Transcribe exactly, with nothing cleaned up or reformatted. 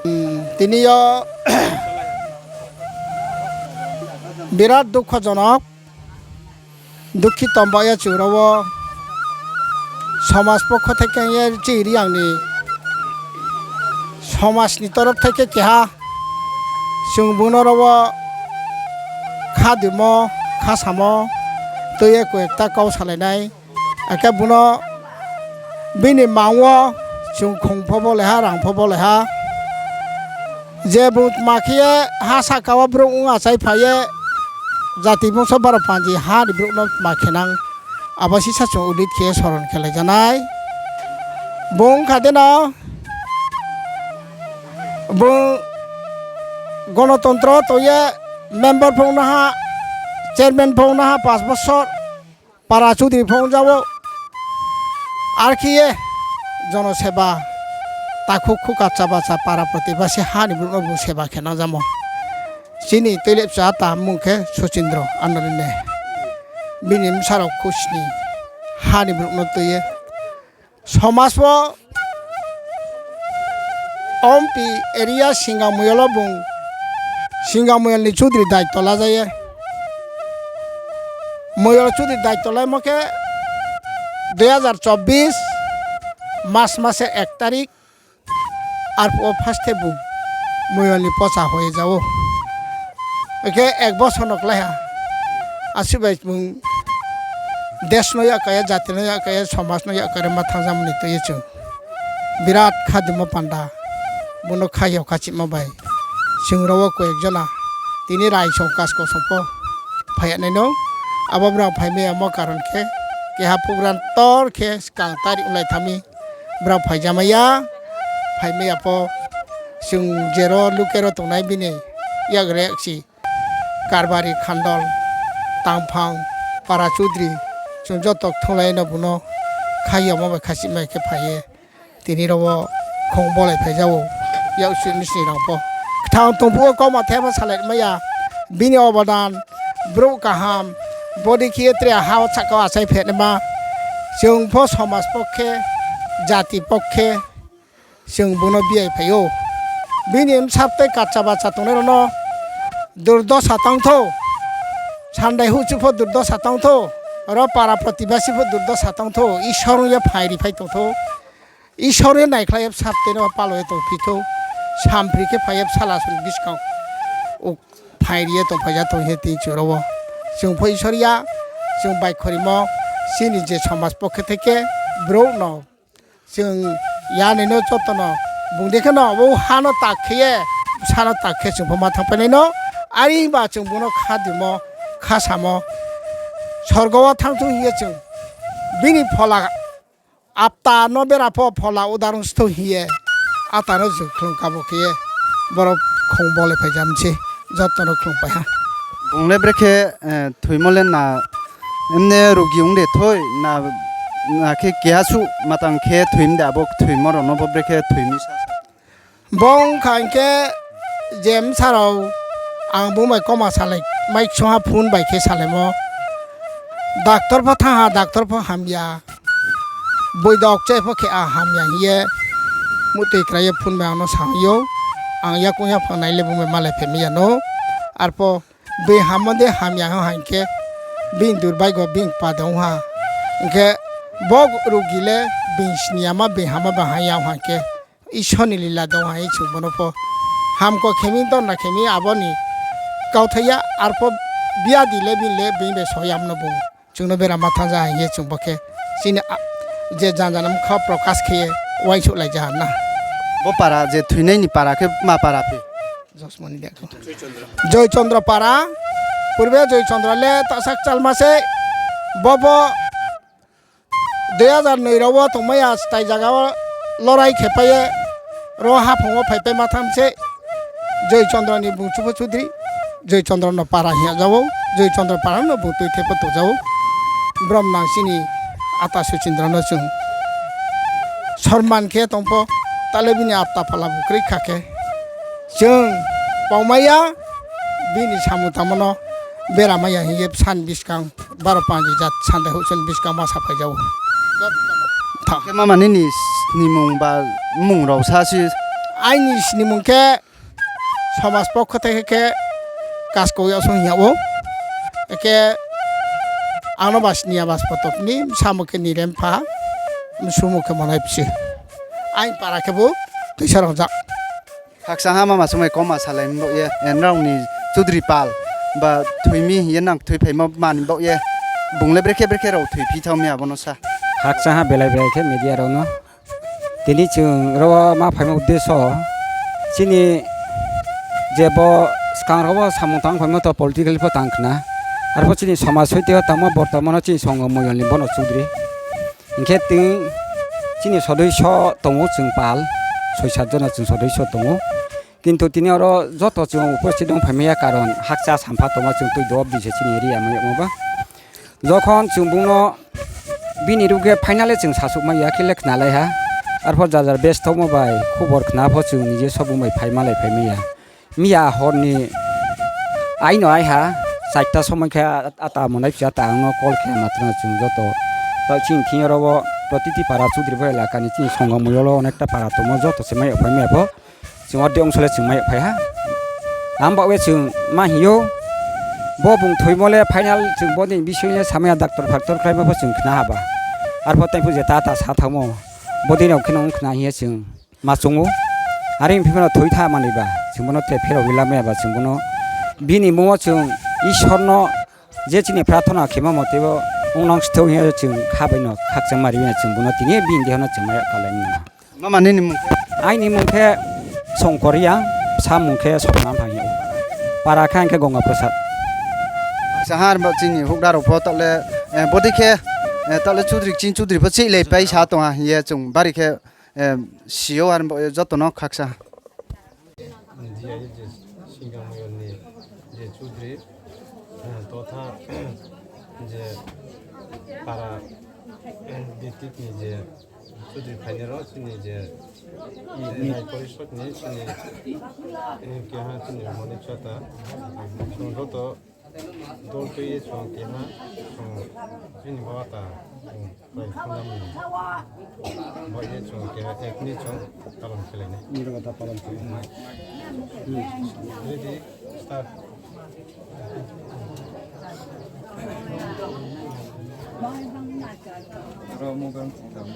Hmm, tini yo birat dukhojonok, dukhi tomba ye chung rao wo somaj pokho thai khe ye chini Reang ni somaj ni torof thai khe keha chung bung no rao wo khadimo, khasamo tui ye koyekta kau salai nai. Akhe bung no bini mang wo chung khong pho bo lai ha, rang pho bo lai ha. Je bung tma khe ye ha sahka wo brouh ong achai phai ye jati bungso baro panji ha ni brouh no tma khe nang, abo sisa chung ulit khe soron khe lai ja nai. Bung kha de no, bung gonotontro tong ye member pho ong no ha, chairman pho ong no ha, panch bosor para chudri pho ong ja ou. Arkhe ye jono seba, takhu khuka chaba cha para protibasi ha ni brouh no bung seba khe nang jamo. Chini tuilep cha ta mung khe Sochindro Anarine. Bini bsa rao khusni ha ni brouh no tui ye somaj wo Ompi area Singa Moyol wo bung Singa Moyol ni chudri daito la ja ye. Moyol chudri daito laimo khe dui hazar chobbish mas mase ek tarik, arphuh wo first khe bung Moyol ni pocha hoi ja ou. Akhe ek bosor no klái ha. Asuh bai bung desh no yakka ye, jati no yakka ye, somaj no yakka ye ma thanng jamo ni tui ye chung birat khadimo panda. Bung no khayo khachimo bai chung rao wo koyek jona tini raisong kasko song pho phai ya nai no. Abo brao phai mai yamo karon khe keha program tor khe skang tarik onglai thanng mi. Brao phai ja mai ya, phai mai ya pho chung jero lukero tongnai bini yak rek si Karbari, Khandol, Tangphang, para chudri, chung joto kthunglai no bung no khayomo bai khachimai khe phai ye tini rao wo khong bolai phai ja ou, yak sini sini rao pho. Kthang tong phuh wo kauma the pho salai mai ya, bini obodan, brouh kaham, bodei khe ye tre ha wo sahka wo achai phainaima, chung pho somaj pokhe, jati pokhe, chung bung no biai phai ou. Bini bsa tei kacha bacha tongnai rao no durdosa tang thou, sandai huchu pho durdosa tang thou, ro para protibasi pho durdosa tang thou, Isor ong ye phai ri phai tong thou. Isor ye naikhlai ye bsa tei no palo ye tongphi thou, sampri khe phai ye bsala song buskang phai ri ye tongphai ja tong ye tini chung rao wo. Chung pho Isor ya, chung baikhorimo, chini je somaj pokhe thai khe brouh no chung yani no joto no bung dei khe no bo ha no tak khe ye, bsa no tak khe chung pho ma thanngpai nai no, are ba chung bung no khadimo, khasamo, sorgo wo thanng thou hing ye chung bini phola apta no bera pho phola udarung sthou hing ye, ata no chung khlum kabo khe ye, boro khong bolai phai ja mi se, joto no khlumpai ha. Bung le brekhe, eh, thoimo le na, emne rugi ong de thoi, na, na khe keha suh matang khe thoi mi de, abo thoimo rao no bo brekhe thoi mi sa sa. Bo ong kha hing khe je bsa rao ang bung bai kauma salai, mai ksung ha phone bai khe salaimo. Doctor pho thanng ha, doctor pho hamya. Boido okchai pho khe a hamya hing ye, muhtoi krai ye phone bai ang no sa ou. Ang yakoung yaphang nai le bung bai malai phai mai ya no. Arpho being hammo de hamya hing khe, bini durbaigo bini kpa de ong ha. Hing khe bo rugi le being sini yama being hamma ba ha ya ong ha hing khe, Isor ni lila de ong ha hing chung bo no pho hamko khe mi, donna khe mi, abo ni kauthai ya, arpho biadi le bini le being bai so yam no bung chung no bera ma thanng ja hing ye chung bo khe chini a-, je janja no mkha prokash khe ye uaingsouhlai ja ha na. Bo para je thoinai ni para khe ma para phi? Joy Chandra para. Purbe Joy Chandra le tasak chalma se. Bo bo dui hajar noi rao wo tongmai ya stai zaga wo lorai khe pai ye ro haphung wo phaipai ma tham se. Joy Chandra ni bung chubo chudri, Joy Chandra no para hing ya ja ou, Joy Chandra para no bung tuithai pho tong ja ou. Brom nang chini ata Suchindra no chung sorman khe tong pho, tale bini apta phala bu kroi kha khe chung paumai ya, bini samung tangmo no bera mai ya hing ye bsa ni buskang baro panji jat sandai houhsung ni buskang ma saphai ja ou. Khe mama nini snimung ba mmung rao sa si? Aini snimung khe somaj pokho thai khe Kaskau Yaksung hing yag ou. Akhe ang no ba sni ya Baspotop ni, bsamo khe Nirempha, bsumo khe Monai Bchi. Aini para khe bo Toisa Rongjak. Khakchang ha mama somai koma salai mi baoh ye, nrao ni chudri pal ba thoi mi hing ye nang kthoi phaimo mani baoh ye, bung le brekhe brekhe rao thoi phi thao mi abo no sa. Khakchang ha belai belai khe media rao no. Tini chung ro wo ma phaimo uddesho, chini je bo skang rao wo samung tang phaimo to political pho tang khna. Arpho chini somaj soite yo tangmo bortoman no chini songo moyol ni bono chudri. Hing khe tini chini sodoiso tong ou chung pal, soi sat jona chung sodoiso tong ou. Kintu tini aro joto chung uposthit ong phaimai ya karon hakcha sampha tongma chung tui do bdi se chini area mai yagmo ba. Jokhon chung bung no bini ruh khe final le chung sasuh mai ya khe le khnalai ha. Arpho jar jar best thokmo bai khobor khna pho chung nije so bung bai phai malai phaimai ya. Miya hor ni aino ai ha, charta somoi khe ata Monai Bchi ata ang no call khe ma tong chung joto. Tao chini thing yo ro wo protiti para chudri bo elaka ni chini songo moyol wo onekta para tongmo joto se mai yag phaimai ya pho. Chung orde ongso le chung mai yag phai ha. Ang baoh ye chung ma hing ou, bo bung thoimo le final chung bo ni bising le samai ya, doctor factor khlaimo pho chung khna ha ba. Arpho tei phuh je ta ta sa thanngmo, bo dei rao khe no ong khna hing ye chung ma chung ou. Are phi pho no thoi tha manoi ba, chung bo no te pherao ri lamai ya ba chung bo no. Bini mmung wo chung Isor no je chini prarthona khemo mote bo ong nang sthou hing ye chung kha bai no khakchangma ri ye chung bo no tini bini deho no chung mai yag kalai no. Mama nini mmung khe? Aini mmung khe Songkor Reang, bsa mmung khe Sopna Mphang hing ou. Para khe ang khe Ganga Prasad. Sa ha, arbo chini houhgra rao pho taoh le, eh, bodei khe, eh, taoh le chudri, chini chudri pho chihlai pai sa tong ha hing ye chung bari khe, eh, si ou, arbo joto no khakchang ha. Jia je Singamoi ni je chudri, eh, totha je para, eh, district ni je chudri phainai rao chini je, eh, Nai Porishod ni chini, eh, keha chini moni chata, chung joto dol tui ye chung keha, chung chini baba ta, chung bai khunam ni. Bo ye chung keha ek ni chung palon khelai nai. Ready, start. Ro mobile phone dam.